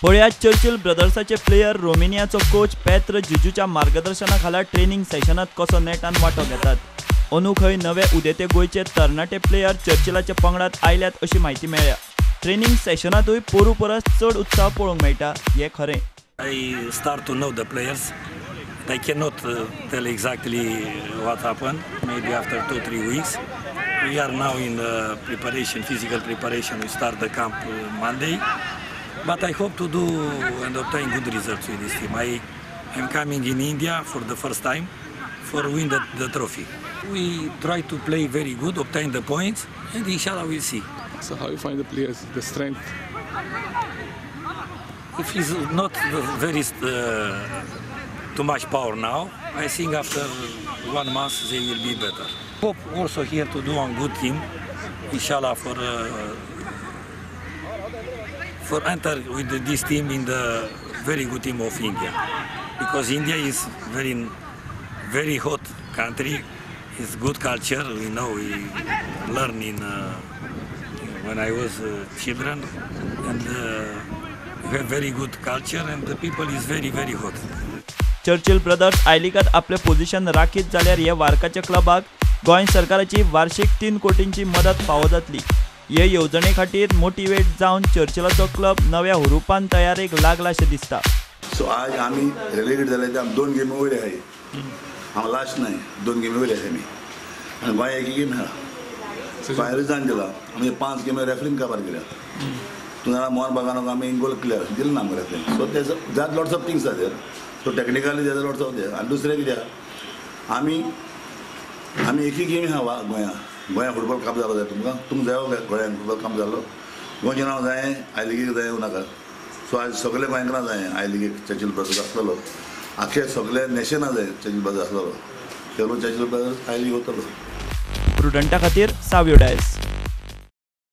पळयात Churchill ब्रदर्साचे player रोमेनियाचो coach पेत्र जुजूच्या मार्गदर्शना खाला ट्रेनिंग सेशनात कसो नेटान वांटो घेतात. अंदू खंय नवे उदेते गोंयचे तरणाटे प्लेयर चर्चिलाच्या पंगडात आयल्यात अशी म्हायती मेळ्ळ्या. ट्रेनिंग सेशनांतूय पोरू परस चड उत्साह पळोवंक मेळटा हें खरें. I start to know the players. I cannot tell exactly what happened. Maybe after 2-3 weeks. We are now in the preparation, physical preparation. We start the camp Monday. But I hope to do and obtain good results with this team. I am coming in India for the first time for win the trophy. We try to play very good, obtain the points, and inshallah we'll see. So how you find the players, the strength? If it's not very too much power now, I think after 1 month they will be better. Hope also here to do one good team, inshallah, for enter with this team in the very good team of India, because India is very, very hot country. It's good culture. We know, we learn in when I was children, and we have very good culture, and the people is very, very hot. Churchill Brothers आयलिगात आपले position राखीत जाल्यार हे वार्काच्या क्लबाक गोंय सरकाराची वार्षिक 3 कोटींची मदत फावो जातली. हे येवजणे खातीर मोटिवेट जावन चर्चिलाचो क्लब नव्या हुरुपान तयारेक लागला अशें दिसता. सो आज आमी रेलिगेट जाले ते आमी 2 गेमी वयले आहाय. हांव लास्ट न्हय, 2 गेमी वयले आहाय आमी. आनी गोंय एक गेम आहा, भायर जावन दिला आमी 5 गेमी रेफरीन काबार केल्या. तूं जाणा मोहन बागानक आमी गोल क्लियर दिलें ना आमकां referee. So that lots of things are there. So technically there lots of there. आनी दुसरें कितें आहा, आमी आमी एकही गेमी आहा गोंया गोंया फुटबॉल काम जालो जाय तुमकां, तुमकां जायो गोंयान फुटबॉल काम जालो. गोंयचें नांव जाय I लिगेक जाय नाका. सो आज सगळे गोंयकारां जाय I लिगेक चर्चिल ब्रदर्स आसलेलो, आख्खे सगळे नेशना जाय चर्चिल ब्रदर्स आसलेलो, तेलो चर्चिल ब्रदर्स I league वतलो. प्रुडंटा खातीर सावियो डायस.